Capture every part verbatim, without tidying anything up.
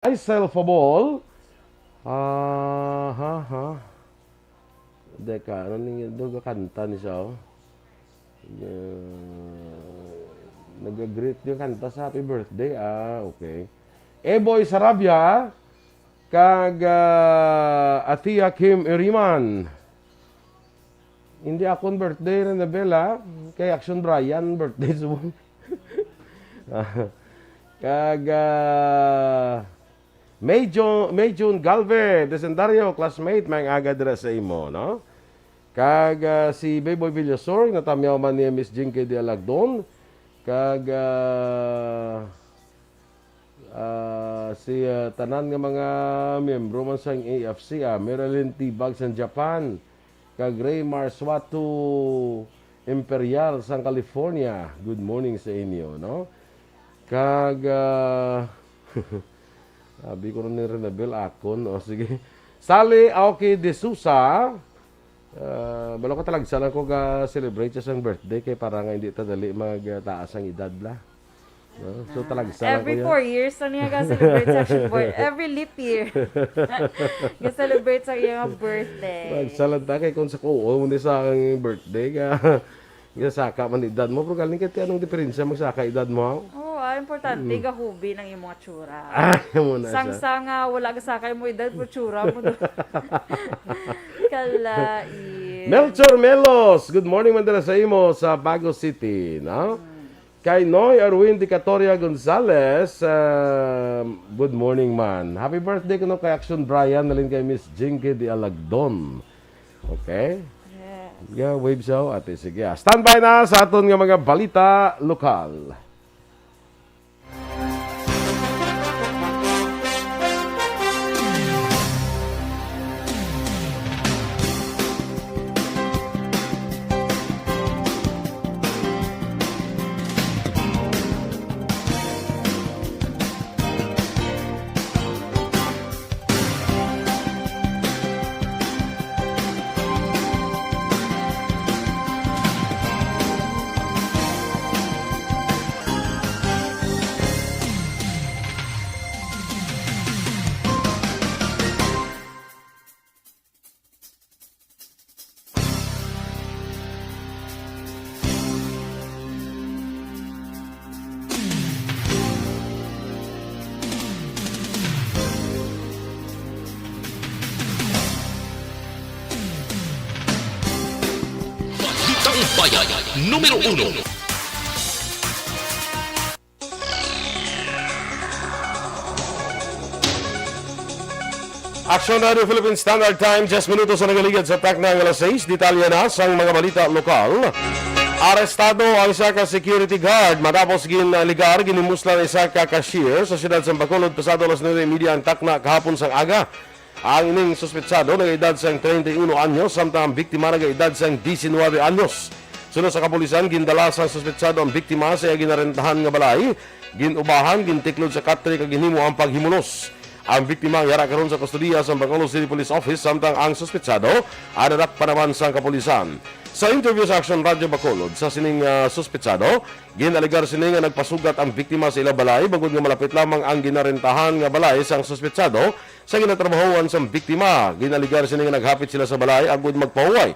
Myself a ball. Ah, ha, ha. Deka, ano ni, do ga kanta ni siya, oh? Uh, nag-greet yung kanta sa happy birthday. Ah, okay. Eboy Sarabia, kag, ah, Atia Kim Iriman. Hindi akon birthday, Renabel, ha? Kay Action Brian, birthday subong. Kag, ah, May Jo-, May June Galve, Desendario, classmate, may aga dira sa imo, no? Kag, ah, si Beboy Villasor, natamyaw man ni Miss Jinky de Alagdon. Kag, ah, ah, si, ah, tanan nga mga miyembro man sang A F C, ah, Marilyn Tibag sang Japan, kag Raymar Suato Imperial sang California. Good morning sa inyo, no? Kag, ah, sabi ko ni Renabel, akon. O, sige. Sally Aoki de Sousa, ah, balo ko talagsa lang ko ga-celebrate sa sang birthday kay para nga hindi ta dali magtaas ang edad, bla. No? So, talagsa lang ko Every yan. Four years na niya ga-celebrate sa action boy. Every leap year. Ga-celebrate sa iyang birthday. Talagsa lang ta kay kung sa kuo mo ni sa aking birthday ka, gasaka man edad mo. Pero galing kay anong diferensya magsaka edad mo, ha? Oo, ah, importante, Hmm. gahubi ng iyong mga tsura. Ah, yan mo na siya. Sangsanga, wala gasaka mo edad, pero tsura mo. Kalain. Melchor Melos, good morning, Mandala, sa imo sa Bago City, no? Hmm. Kay Noy Erwin Dicatoria Gonzalez, ah, good morning man. Happy birthday kuno kay Action Brian, nalin kay Miss Jinky de Alagdon. Okay? Yes. Yeah, wave show, ate. Sige, ah. Standby na sa aton nga mga balita lokal. Balitang Bayan, numero uno. Action Radio Philippine Standard Time, diyes minutos ang nagaligad sa takna nga alas sais. Detalye na sang mga balita lokal. Arestado ang isa ka security guard matapos ginaligar, ginimuslan isa ka cashier sa siyudad sa Bacolod pasado alas nuebe y media ang takna kahapon sang aga. Ang ining suspetsado nagaedad sang treinta y uno anyos, samtang ang biktima nagaedad sang diecinuebe anyos. Suno sa kapulisan, gindala sang suspetsado ang biktima sa iya ginarentahan nga balay, gin-ubahan, gintiklod sa katre kag ginhimo ang paghimulos. Ang biktima yara karon sa kustodiya sa Bacolod City Police Office, samtang ang suspetsado adadak pa naman sang kapulisan. Sa interview sa Action Radio Bacolod sa sining, ah, suspetsado, ginaligar sini nga nagpasugat ang biktima sa ila balay bangod nga malapit lamang ang ginarentahan nga balay sang suspetsado sa ginatrabahoan sang biktima. Ginaligar sini nga naghapit sila sa balay agud magpahuway.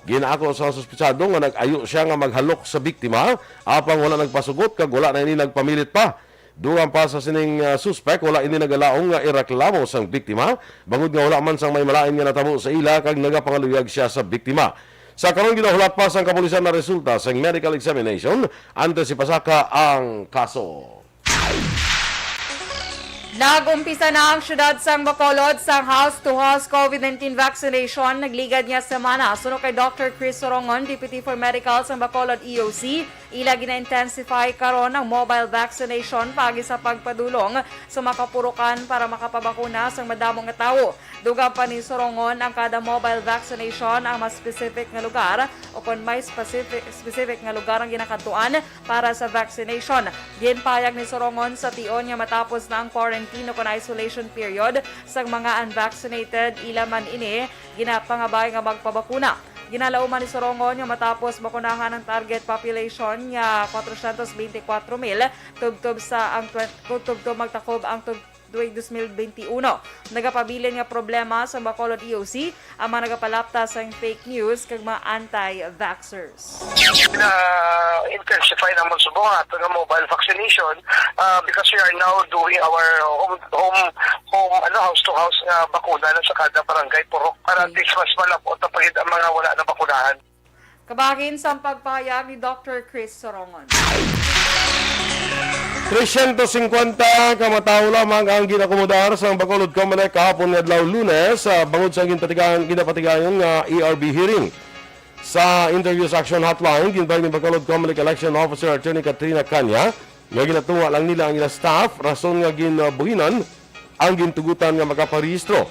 Ginaako sang suspetsado nga nag-ayo sia nga maghalok sa biktima, apang wala nagpasugot kag wala na ini nagpamilit pa. Dugang pa sa sining, ah, suspek, wala ini nagalaom nga ireklamo sang biktima, bangod nga wala man sang may malain nga natabo sa ila kag nagapangaluyag sia sa biktima. Sa karon, ginahulat pa sang kapulisan na resulta sang medical examination antes ipasaka ang kaso. Nag-umpisa na ang siyudad sang Bacolod sang house-to-house COVID nineteen vaccination. Nagligad nga semana, suno kay Doctor Chris Sorongon, Deputy for Medical sang Bacolod E O C, ila gina-intensify karon ang mobile vaccination paagi sa pagpadulong sa makapurukan para makapabakuna sang madamo nga tawo. Dugang pa ni Sorongon, ang kada mobile vaccination ang mas specific nga lugar o kon may specific, specific nga lugar ang ginakadtuan para sa vaccination. Ginpahayag ni Sorongon sa tion nga matapos na ang quarantine o kon isolation period sang mga unvaccinated, ila man ini ginapangabay nga magpabakuna. Ginalauman ni Sorongon nga matapos bakunahan ang target population nga kwatrocientos beintikwatro mil, tubtob sa ang twen-, tubtob magtakob ang tub-, tuig dos mil benti uno. Nagapabilin nga problema sa Bacolod E O C ang mga nagapalapta sang fake news kag mga anti-vaxxers. Na-intensify namon subong ang ato nga mobile vaccination, ah, because we are now doing our home, home, home, ano, house to house nga bakuna na sa kada barangay, purok, para at least mas malapot na pagid ang mga wala na bakunahan. Kabahin sang pagpahayag ni Doctor Chris Sorongon. Trescientos cincuenta ka matawo lamang ang ginakomodar sang Bacolod Comelec kahapon nga adlaw Lunes, ah, bangod sa ginpatigayon, ginapatigayon nga E R B hearing. Sa interview sa Action Hotline, ginpahayag ni Bacolod Comelec Election Officer Attorney Katrina Canya nga ginatunga lang nila ang ila staff, rason nga ginbuhinan ang gintugutan nga makaparehistro.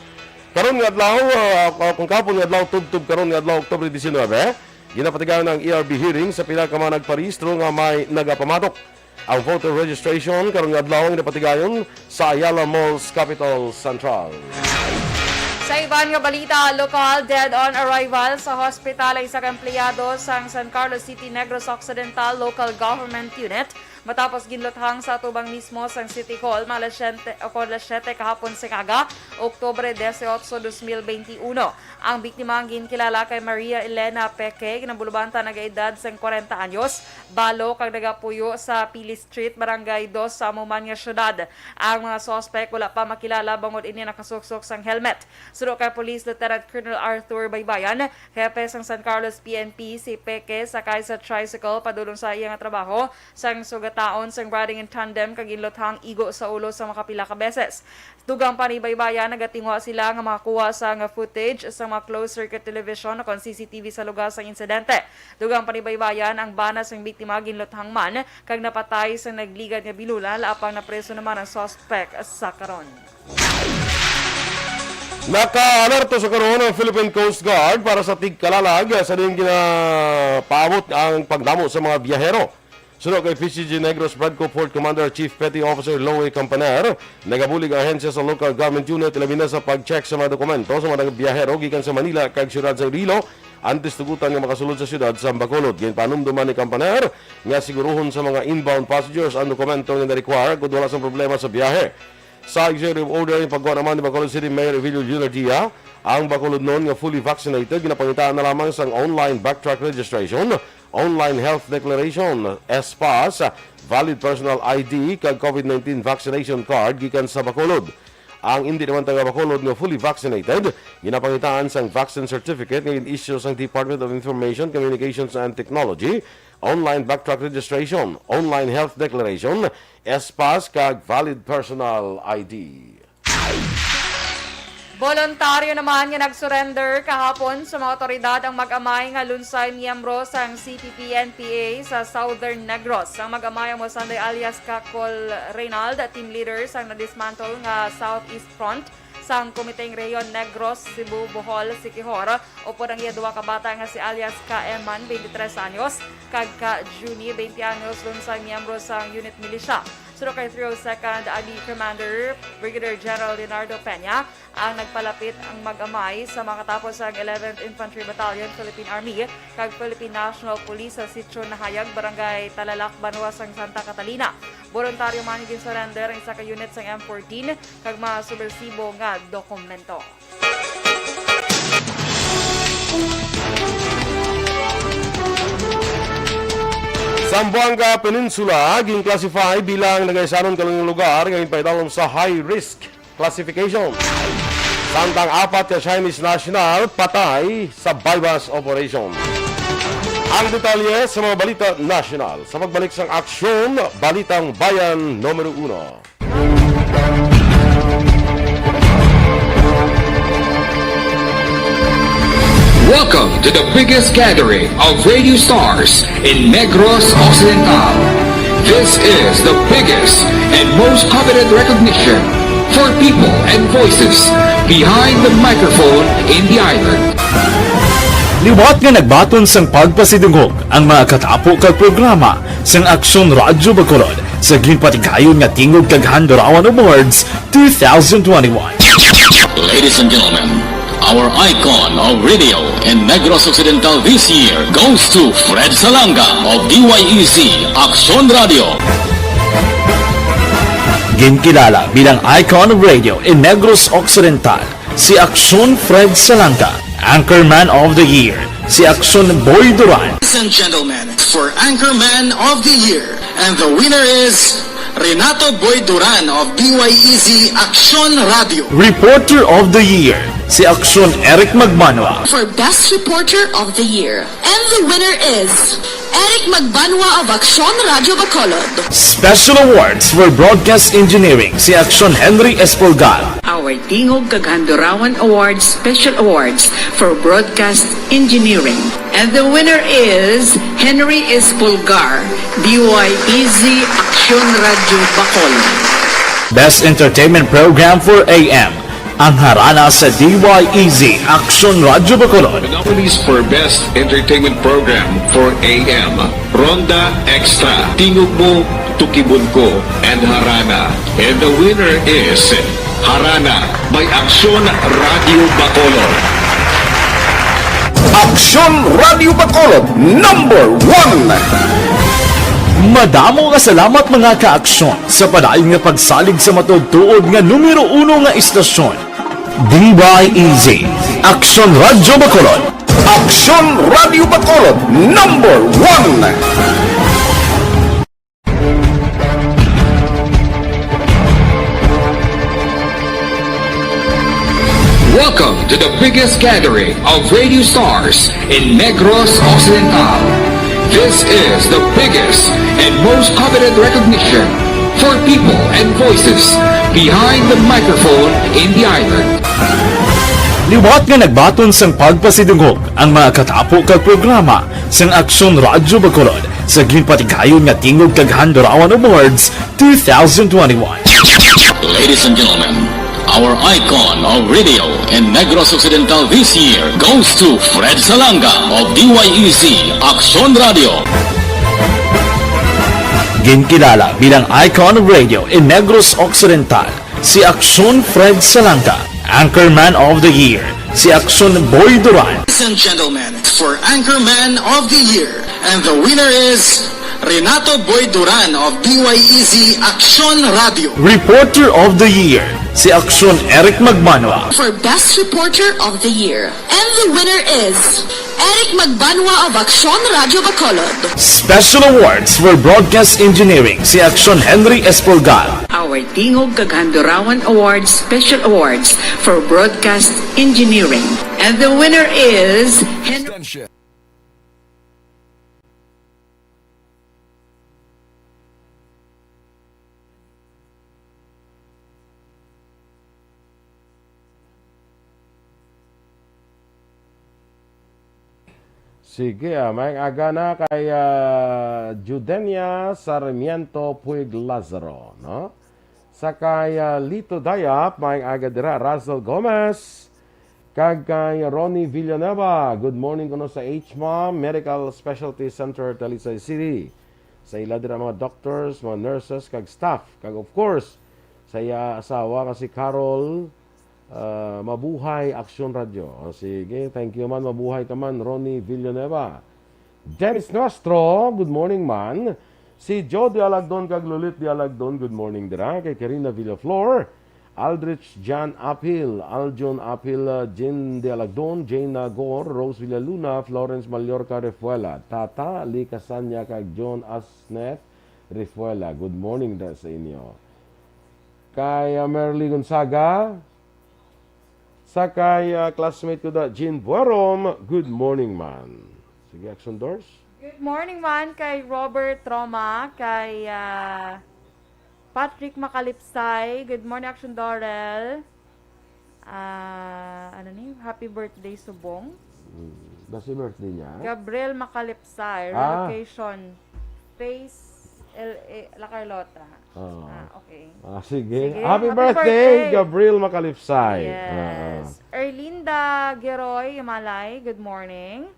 Karon nga adlaw, ah, ah, kung kahapon nga adlaw, tubtob karon nga adlaw, Oktubre diecinuebe, ginapatigayon ang E R B hearing sa pila ka mga nagparehistro nga may nagapamatok. Ang voter registration karon nga adlaw ang ginapatigayon sa Ayala Malls, Capital Central. Sa iban nga balita, lokal, dead on arrival sa hospital ang isa ka empleyado sang San Carlos City Negros Occidental Local Government Unit matapos ginluthang sa atubang mismo sang City Hall mga alas siyete, o kon alas siyete kahapon sa aga, Oktubre dieciocho, dos mil benti uno. Ang biktima ang ginkilala kay Maria Elena Peque, ginabulubanta nagaedad sang kwarenta anyos, balo kag nagapuyo sa Pili Street, Barangay Dos, sa amo man nga syudad. Ang mga suspek wala pa makilala bangod ini nakasuksok sang helmet. Suno kay Police Lieutenant Colonel Arthur Baybayan, hepe sang San Carlos P N P, si Peque sakay sa tricycle padulong sa iya nga trabaho sang sugataon sang riding in tandem kag ginluthang igo sa ulo sa makapila ka beses. Dugang pa ni Baybayan, nagatinguha sila nga makakuha sang footage sa mga closed-circuit television o kon C C T V sa lugar sang insidente. Dugang pa ni Baybayan, ang bana sang biktima ginluthang man kag napatay sang nagligad nga binulal, apang napreso naman ang suspek sa karon. Naka-alerto sa karon ang Philippine Coast Guard para sa tigkalalag sa diin ginapaabot ang pagdamo sa mga biyahero. Suno kay P C G Negros Pradco Port Commander Chief Petty Officer Loe Campaner, nagabulig ang ahensya sa local government unit, labi na sa pag-check sa mga dokumento sa mga biyahero gikan sa Manila kag siyudad sa Iloilo, antes tugutan nga makasulod sa siyudad sa Bacolod. Ginpanumduman ni Campaner nga siguruhon sa mga inbound passengers ang dokumento nga na-require kung wala sang problema sa biyahe. Sa executive order, ang pagkuha naman ni Bacolod City Mayor Evelio Leonardia, ang Bacolodnon nga fully vaccinated ginapangitaan na lamang sang online backtrack registration, online health declaration, S pass, valid personal I D, kag COVID nineteen vaccination card gikan sa Bacolod. Ang indi naman taga Bacolod nga fully vaccinated, ginapangitaan sang vaccine certificate nga gin-issue sang Department of Information, Communications and Technology, online backtrack registration, online health declaration, S pass, kag valid personal I D. Boluntaryo naman nga nag-surrender kahapon sa mga awtoridad ang mag-amay nga lunsay miyembro sang C P P N P A sa Southern Negros. Ang mag-amay amo sanday alias ka Col Reynald, team leader sang na-dismantle nga Southeast Front sang Komiteng Rehiyon Negros, Cebu, Bohol, Siquijor, upod ang iya duha ka bata nga si alias ka Eman, twenty-three anyos, kag ka Junie, twenty anyos, lunsay miyembro sang unit militia. Suno kay three oh second Army Commander Brigadier General Leonardo Peña, ang nagpalapit ang mag-amay sa mga katapos sang eleventh Infantry Battalion, Philippine Army, kag Philippine National Police sa Sitio Nahayag, Barangay Talalak, Banwa sang Santa Catalina. Boluntaryo man gin-surrender ang isa ka unit sang M fourteen kag mga subwersibo nga dokumento. Zamboanga Peninsula gin-classify bilang nagaisanon ka lugar nga ginpaidalom sa high risk classification. Samtang apat ka Chinese national patay sa buy-bust operation. Ang detalye sa mga balita nasyonal sa pagbalik sang Aksyon, Balitang Bayan Numero Uno. Welcome to the biggest gathering of radio stars in Negros Occidental. This is the biggest and most coveted recognition for people and voices behind the microphone in the island. Liwat nga nagbaton sang pagpasidungog ang mga katapo kag programa sang Aksyon Radyo Bacolod sa ginpatigayon nga Tingog kag Handurawan Awards two thousand twenty-one. Ladies and gentlemen, our icon of radio in Negros Occidental this year goes to Fred Salanga of D Y E C Aksyon Radio. Ginkilala bilang icon of radio in Negros Occidental, si Aksyon Fred Salanga. Anchorman of the Year, si Aksyon Boy Duran. Ladies and gentlemen, for Anchorman of the Year, and the winner is Renato Boy Duran of D Y E Z Aksyon Radio. Reporter of the Year, si Aksyon Eric Magmanwa. For Best Reporter of the Year, and the winner is Eric Magbanwa of Aksyon Radio Bacolod. Special Awards for Broadcast Engineering, si Aksyon Henry Espolgar. Our Tingog kag Handurawan Awards Special Awards for Broadcast Engineering. And the winner is Henry Espolgar, D Y E Z Aksyon Radio Bacolod. Best Entertainment Program for A M, ang Harana sa D Y E Z Aksyon Radio Bacolod. The nominees for Best Entertainment Program for A M, Ronda Extra, Tingog Mo, Tukibon Ko, and Harana. And the winner is Harana by Aksyon Radio Bacolod. Aksyon Radio Bacolod, number one. Madamo nga salamat, mga ka-aksyon, sa padayon nga pagsalig sa matuod-tuod nga numero uno nga istasyon, D Y E Z, Aksyon Radio Bacolod. Aksyon Radio Bacolod, number one. Welcome to the biggest gathering of radio stars in Negros Occidental. This is the biggest and most coveted recognition for people and voices behind the microphone in the island. Liwat nga nagbaton sang pagpasidungog ang mga katapo kag programa sang Aksyon Radyo Bacolod sa ginpatigayon nga Tingog kag Handurawan Awards two thousand twenty-one. Ladies and gentlemen, our icon of radio in Negros Occidental this year goes to Fred Salanga of D Y E Z Aksyon Radio. Ginkilala bilang icon of radio in Negros Occidental, si Aksyon Fred Salanga. Anchorman of the Year, si Aksyon Boy Duran. Ladies and gentlemen, for Anchorman of the Year, and the winner is Renato Boy Duran of D Y E Z Aksyon Radio. Reporter of the Year, si Aksyon Eric Magmanwa. For Best Reporter of the Year, and the winner is Eric Magbanwa of Aksyon Radio Bacolod. Special Awards for Broadcast Engineering, si Aksyon Henry Espolgar. Our Tingog kag Handurawan Awards Special Awards for Broadcast Engineering. And the winner is Henry. Sige, ah, maayong aga na kay, ah, Judenia Sarmiento Puig Lazaro, no? Sa kay, ah, Lito Dayap, maayong aga dira, Russell Gomez. Kag kay Ronnie Villanueva, good morning kuno sa H M O M Medical Specialty Center, Talisay City. Sa ila dira mga doctors, mga nurses, kag staff. Kag of course, sa iya asawa nga si Carol, ah, mabuhay Aksyon Radyo. O, sige, thank you man, mabuhay ka man, Ronnie Villanueva. Dennis Nuestro, good morning man. Si Joe Dialagdon kag Lulit Dialagdon, good morning dira. Kay Karina Villaflor, Aldrich John Apil, Aljon Apil, uh, Jean Dialagdon, Jane Nagor, Rose Villaluna, Florence Mallorca Refuela, Tata Lee Casanya kag John Asneth Refuela. Good morning da sa inyo. Kay, uh, Merly Gonzaga, sa kay, uh, classmate ko da, Jean Buerom, good morning man. Sige, Action Doors. Good morning man kay Robert Roma, kay, uh, Patrick Makalipsay. Good morning, Action Dorel. Ah, ano ni? Happy birthday, Subong. Hmm. Basi birthday niya? Gabriel Makalipsay, ah, relocation. Phase L A, La Carlota. Oo. Ah, okay. Ah, sige. Sige. Happy birthday, Gabriel Makalipsay. Yes. Ah. Erlinda Geroy Malay, good morning.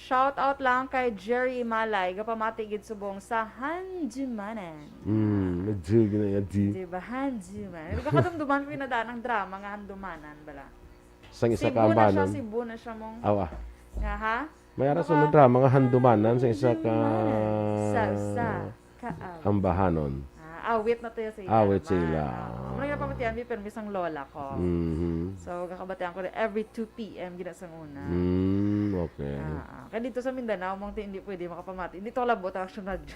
Shout out lang kay Jerry Imalay, gapamati gid subong sa Handumanan. Hmm, medyo gina-, di. Di ba, Handumanan? Nagakadumduman ko yung nadaan ang drama nga Handumanan, bala. Sang isa ka ambahanon. Cebu na siya, Cebu na siya mong. Awa. Nga, ha? May ara sunod drama nga Handumanan sa isa ka ambahanon. Sa isa ka ambahanon. Ah, awit na tayo sa ila. Awit sa ila, ah. Amo na ginapamatian mi, pero misang lola ko. Mhm. So, kakabatian ko na every two p m gina sang una. Mm, okay. Ah, ah. Kaya dito sa Mindanao, mong ti-, hindi pwede makapamati. Hindi to kalabot ang action radio.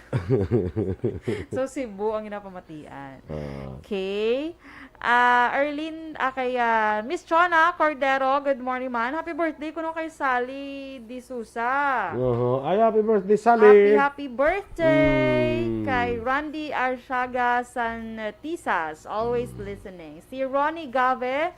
So, Cebu ang ginapamatian. Ah. Okay. Ah, Arlene, ah, kay, ah, Miss Chona Cordero, good morning, man. Happy birthday kuno kay Sally D'Souza. Oho. Ay, happy birthday, Sally. Happy, happy birthday Mm. kay Randy Arsiaga Santisas, always Mm. listening. Si Ronnie Gave,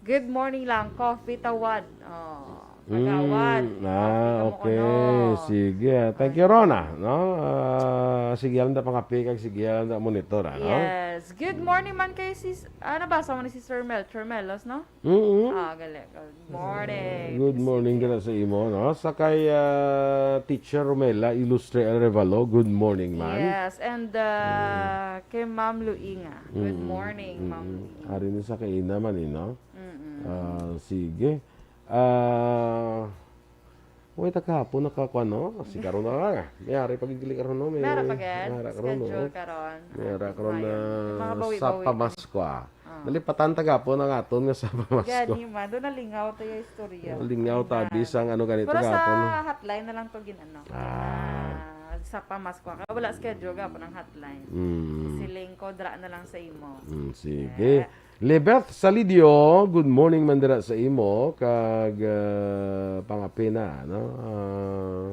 good morning lang, coffee tawad. Oh, kagawad. Mm, ah, Coffee ka mo okay. kuno. Sige, ah, thank you, Rona, no? Ah, sige lang da pangapi kag sige lang da monitor, ano? Yes. Good morning man kay sis-, ah, nabasa mo ni Sister Mel Tremelos, no? Mm-mm. Ah, gali. Good morning. Good morning Sige. dira sa imo, no? Sa kay, ah, Teacher Romela Ilustre Arevalo, good morning, man. Yes, and, ah, Mm. kay Ma'am Luinga. Good Mm, morning, Ma'am mm. Luinga. Ari ni sa kaina man, eh, no? Mm-mm. Ah, sige. Ah, wait, kahapon nakakuan, no? Si karon na lang. May ari pag-igli karon, no? May Meron pa, gad? may ara karon, no? Schedule karon. May ara Ah, karon na Mayon. Mga bawi-bawi. sa Pamaskwa. Ah. Nalipatan ta gapon ang aton nga sa Pamaskwa. Gani man, doon nalingaw tayo istorya. Nalingaw ta, Ayan. bisang ano ganito Pero sa gapon, no? hotline na lang to gin-, ano, Ah. gina-, sa Pamaskwa. Kaya wala schedule gapon ang hotline. Mm. Si Lingko, dra na lang sa imo. Mm, sige. Eh. Lebeth Salidio, good morning man dira sa imo, kag, ah, pangapina, no? Ah,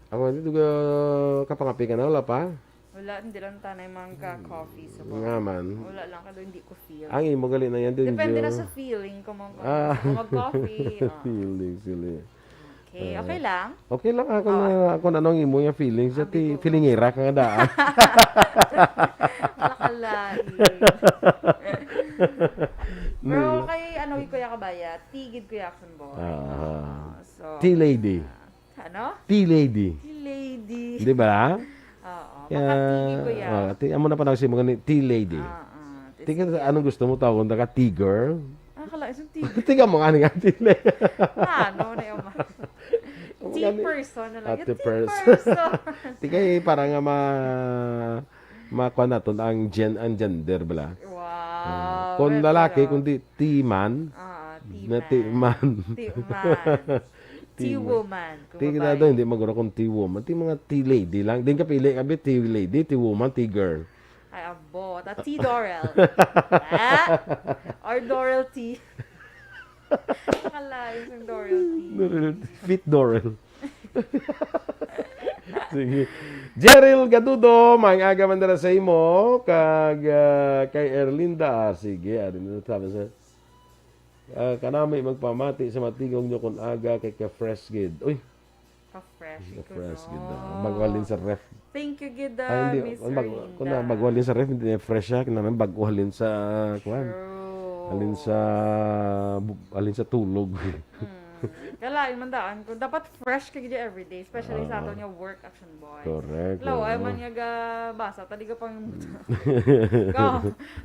ako, hindi ka, kapangapi ka na, wala pa? Wala, hindi lang tanay mga ka-coffee sa Nga man. Wala lang, kado hindi ko feel. Ang imo gali na yan din, Depende na Jo. sa feeling ko, mga Ah. kung mag-coffee, ah. Feeling, feeling. Okay, Ah. okay lang? Okay lang ako Oo. na, ako na nung imo yung feelings, Abi ti ko. feelingera ka nga daan. Nakalain. Pero Nila. kay, ano, Kuya Kabaya, tigid Kuya Action Boy. Ah. Ah, so, Tea lady. ah, ano? Tea lady. Tea lady. Di ba? Oo, Kaya, maka-tea, Kuya. oh, tea, amo na pa nang si mga ni-, tea lady. Ah, ah, Tingnan sa, sige. anong gusto mo tawag na ka, tea girl? Ah, kala, isang tea. Tingnan mo nga, nga, tea lady. Ah, no, na yung ma-, Ang tea gani. person na lang. Ah, Yung tea tea person. person. Tingnan, eh, para nga ma-, makuha naton ang gen-, ang gender, bala. Wow, Ah, kung very lalaki, well. kundi tea man, Ah, tea na tea man. man. Tea man. Tea Tea man. woman, kung Tea na babae. daw, hindi maguro kung tea woman. Tea mga tea lady lang. Din kapili kami, tea lady, tea woman, tea girl. Ay, abo. Ta tea Dorel. Ah? Or Dorel tea. Nakalayo sa Dorel tea. Dorel, fit Dorel. Sige. Jeril Gadudo, maayong aga man dala sa imo, kag, ah, kay Erlinda. Ah, sige, ari na sabi sa, ah, kanami magpamati sa matigong nyo kun aga kay ka-fresh gid. Uy, Ka-fresh, Ka-fresh gid, no? ah. Bago halin sa ref. Thank you gid, Ay, ah, hindi. Miss Ang bago, Erlinda. kung na, bago halin sa ref, hindi na fresh siya. Kinahanglan bago halin sa, kuwan. True. Halin sa, bu-, halin sa tulog. Mm. Kalain man daan ko. Dapat fresh ka gid everyday, especially sa Ah. aton nga work, Action Boy. Correct, Law, ay oo. man nga ga-, basa, tadi ka pang Mm. Ka,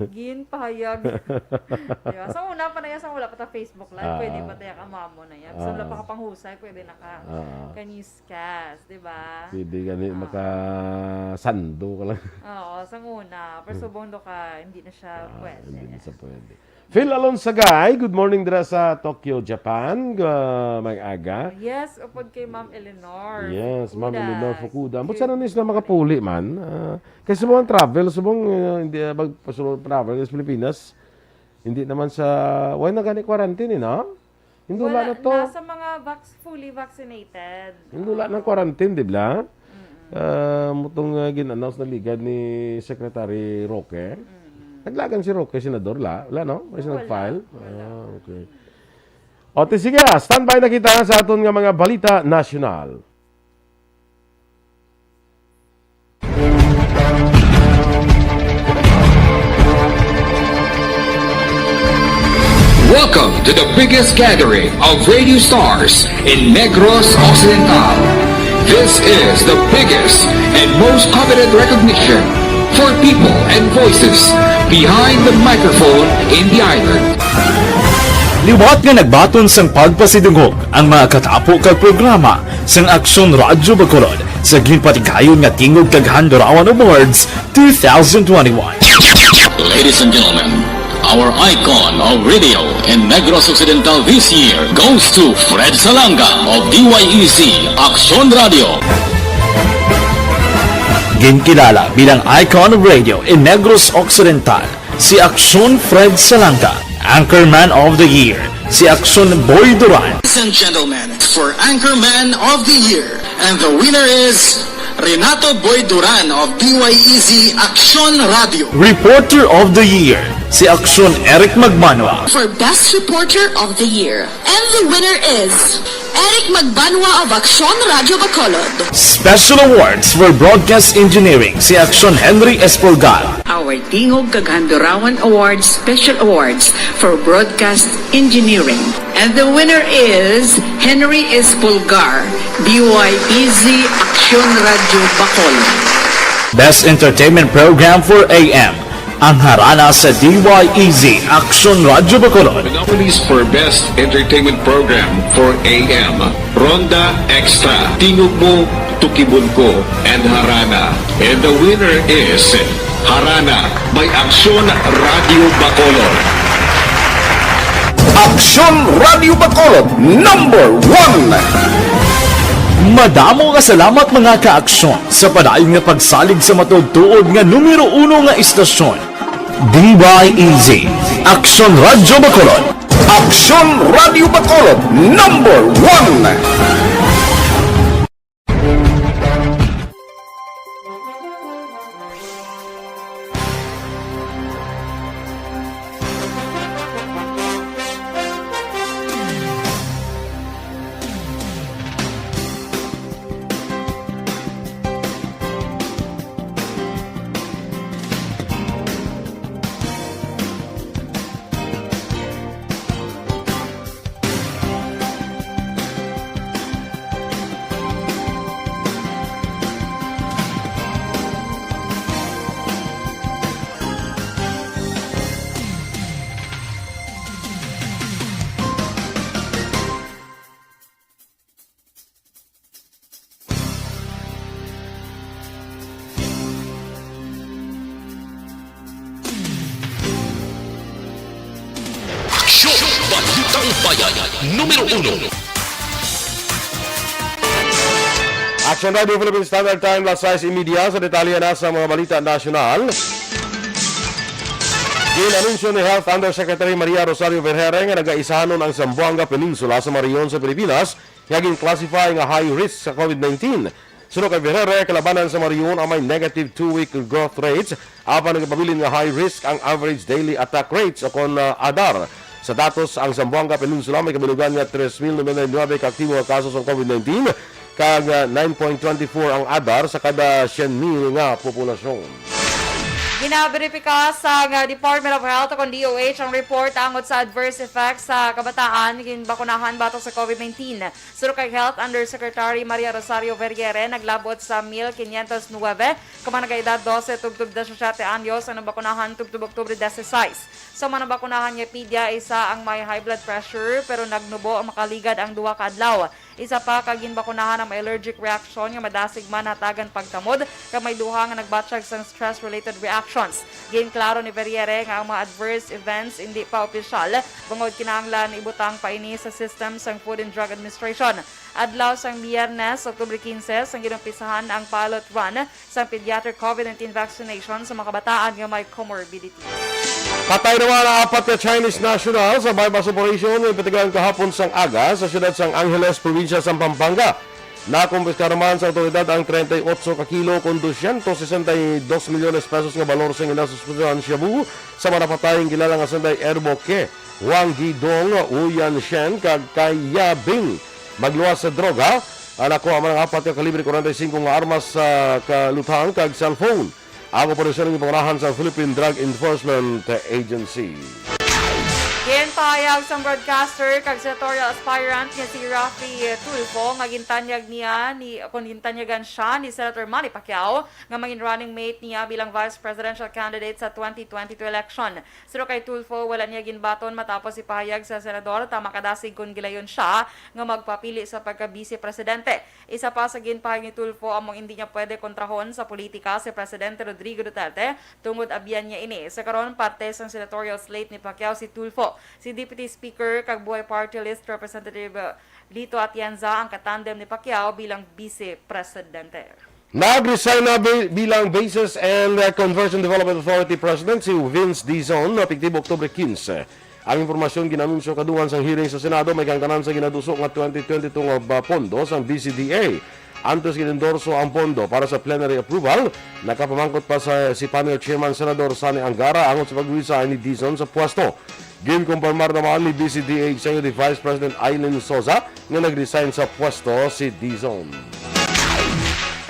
gin pahayag. Diba? So, una pa na yan, sa wala pa ta Facebook Live, Ah. pwede pa tayo kamamo na yan. So, wala pa Ah. ka panghusay, pwede na ka Ah. ka-newscast, di ba? Pwede gani Ah. makasando ka lang. Oo, sa una. Pero Hmm. subong do ka, hindi na siya Ah, pwede. hindi na siya pwede. Phil Alonsagay, good morning dira sa Tokyo, Japan. Ga-, may aga. Yes, upod kay Ma'am Eleanor Yes, Ma'am Fukuda. Eleanor Fukuda. Ambot Good sana ni sila makapuli man. Ah, kay subong ang travel, subong, eh, hindi, ah, mag-, subong travel sa Pilipinas. Hindi naman sa, why na gani quarantine, eh, no? Hindula Wala, na to. nasa mga vac-, fully vaccinated. Hindula ng quarantine, di ba? Mm-mm. Ah, mutong, ah, gin-announce na ligad ni Secretary Roque. Mm-mm. Naglagan si Roque, senador, la? Wala, no? May Wala. nag-file? Wala. Ah, okay. O, ti, sige, ah, standby na kita sa aton nga mga balita nasyonal. Welcome to the biggest gathering of radio stars in Negros Occidental. This is the biggest and most coveted recognition for people and voices behind the microphone in the island. Liwat nga nagbaton sang pagpasidungog ang mga katapo kag programa sang Aksyon Radyo Bacolod Sa ginpatigayon nga Tingog kag Handurawan Awards two thousand twenty-one. Ladies and gentlemen, our icon of radio in Negros Occidental this year goes to Fred Salanga of D Y E Z Aksyon Radio. Ginkilala bilang icon of radio in Negros Occidental, si Aksyon Fred Salanga. Anchorman of the Year, si Aksyon Boy Duran. Ladies and gentlemen, for Anchorman of the Year, and the winner is Renato Boy Duran of D Y E Z Aksyon Radio. Reporter of the Year, si Aksyon Eric Magbanwa. For Best Reporter of the Year, and the winner is Eric Magbanwa of Aksyon Radio Bacolod. Special Awards for Broadcast Engineering, si Aksyon Henry Espolgar. Our Tingog kag Handurawan Awards Special Awards for Broadcast Engineering. And the winner is Henry Espolgar, D Y E Z Aksyon Radio Bacolod. Best Entertainment Program for A M, ang Harana sa D Y E Z Aksyon Radio Bacolod. The nominees for Best Entertainment Program for A M, Ronda Extra, Tingog Mo, Tukibon Ko, and Harana. And the winner is Harana by Aksyon Radio Bacolod. Aksyon Radio Bacolod, number one. Madamo nga salamat, mga ka-aksyon, sa padayon nga pagsalig sa matuod-tuod nga numero uno nga istasyon. D Y E Z, Aksyon Radio Bacolod. Aksyon Radio Bacolod, number one. Aksyon! Balitang Bayan, numero uno. Action Radio Philippine Standard Time, las sais y media. Sa detalye na sa mga balita nasyonal. Gin-anunsyo ni Health Undersecretary Maria Rosario Vergeire nga nagaisanon ang Zamboanga Peninsula sa mga rehiyon sa Pilipinas nga gin-classify nga high risk sa COVID nineteen. Suno kay Vergeire, kalabanan sa mga rehiyon ang may negative two-week growth rates, apan nagapabilin nga high risk ang average daily attack rates o kon, ah, adar. Sa datos, ang Zamboanga Peninsula may kabilugan nga tres mil noventa y nueve ka aktibo nga kaso sang COVID nineteen, kag, ah, nine point twenty four ang adar sa kada syen mil nga populasyon. Ginaberipika sang, ah, Department of Health o kon D O H ang report angot sa adverse effects sa kabataan ginbakunahan batok sa COVID nineteen. Suno kay Health Undersecretary Maria Rosario Vergeire, naglab-ot sa mil quinientos nuebe ka mga nagaedad dose tubtob disisiete anyos ang nabakunahan tubtob Oktubre dieciséis. Sa mga nabakunahan nga pedia, isa ang may high blood pressure pero nagnubo makaligad ang duha ka adlaw. Isa pa ka ginbakunahan ang may allergic reaction nga madasig man hatagan pagtamod, kag may duha nga nagbatyag sang stress-related reactions. Ginklaro ni Vergeire nga ang mga adverse events indi pa opisyal, bangod kinahanglan ibutang pa ini sa system sang Food and Drug Administration. Adlaw sang Biyernes, Oktubre quince, sang ginumpisahan ang pilot run sang pediatric COVID nineteen vaccination sa mga kabataan nga may comorbidity. Patay naman ang apat ka Chinese national sa buy-bust operation nga ginpatigaran kahapon sang aga sa siyudad sang Angeles, probinsya sang Pampanga. Nakumpiskar naman sa awtoridad ang treinta y ocho ka kilo kon doscientos sesenta y dos milyones pesos nga balor sang ginasuspetsahan shabu sa mga napatay nga kilala nga sanday Erbo Ke, Wang Gidong, Wu Yan Shen, kag Kai Ya Bing. Magluwas sa droga, ang nakuha man ang apat ka kalibre kwarenta y singko nga armas sa kaluthang kag cellphone. Ang operasyon ang ginpangunahan sa Philippine Drug Enforcement Agency. Ang pahayag sang broadcaster kag senatorial aspirant nga si Raffy Tulfo nga gintanyag niya ni, kung gintanyagan siya ni Senator Manny Pacquiao nga mangin running mate niya bilang vice presidential candidate sa twenty twenty-two election. Suno kay Tulfo, wala niya ginbaton matapos ipahayag sa senador tama kadasig kon gilayon siya nga magpapili sa pagka-vice presidente. Isa pa sa ginpahayag ni Tulfo, among indi niya pwede kontrahon sa politika si Presidente Rodrigo Duterte tungod abyan niya ini. Sa karon, parte sang senatorial slate ni Pacquiao si Tulfo. Si Deputy Speaker kag Buhay Party List Representative, uh, Lito Atienza ang katandem ni Pacquiao bilang Vice Presidente. Nag-resign na bi-, bilang Bases and, uh, Conversion Development Authority President si Vince Dizon, epektibo Oktubre quince. Ang impormasyon ginanunsyo kaduhan sang hearing sa Senado may kaangtanan sa ginaduso nga twenty twenty-two nga ba-, pondo sang B C D A. Antes gin-endorso ang pondo para sa plenary approval, nakapamangkot pa sa, si panel chairman Senador Sonny Angara angot sa pag-resign ni Dizon sa pwesto. Ginkumpirmar naman ni B C D A Executive Vice President Aileen Soza nga nag-resign sa pwesto si Dizon.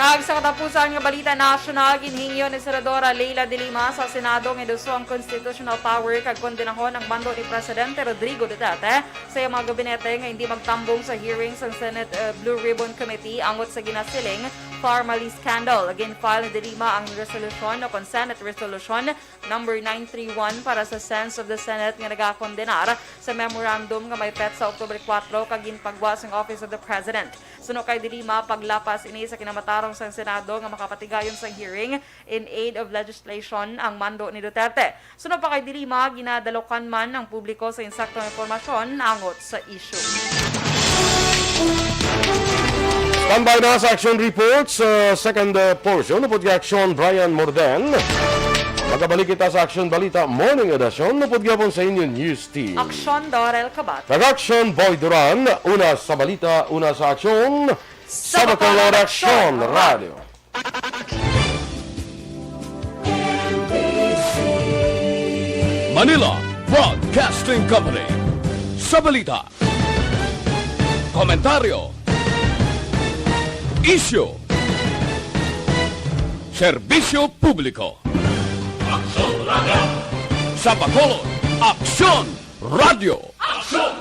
Kag sa katapusan nga balita nasyonal, ginhingyo ni Senadora Leila de Lima sa Senado nga iduso ang constitutional power kag kondenahon ang mando ni Presidente Rodrigo Duterte sa iyang mga gabinete nga hindi magtambong sa hearing sang Senate, uh, Blue Ribbon Committee angot sa ginasiling Farmally scandal. Gin-file ni de Lima ang resolusyon o kon Senate Resolution number nine three one para sa sends of the Senate nga nagakondenar sa memorandum nga may petsa October kuwatro kag ginpagwa sang Office of the President. Suno kay de Lima, paglapas ini sa kinamatarong sang Senado nga makapatigayon sang hearing in aid of legislation ang mando ni Duterte. Suno pa kay de Lima, ginadalokan man ang publiko sa insaktong impormasyon angot sa issue. Standby na sa action report sa second, uh, portion. Upod kay Action Brian Morden. Magabalik kita sa Action Balita Morning Edition. Upod gyapon sa inyo news team. Action Dorel Kabat. Kag Action Boy Duran. Una sa balita, una sa aksyon. Sa Bacolod Action Radio. Manila Broadcasting Company. Sa balita, komentaryo, isyu, serbisyo publiko. Aksyon Radio. Sa Bacolod, Aksyon Radio. Aksyon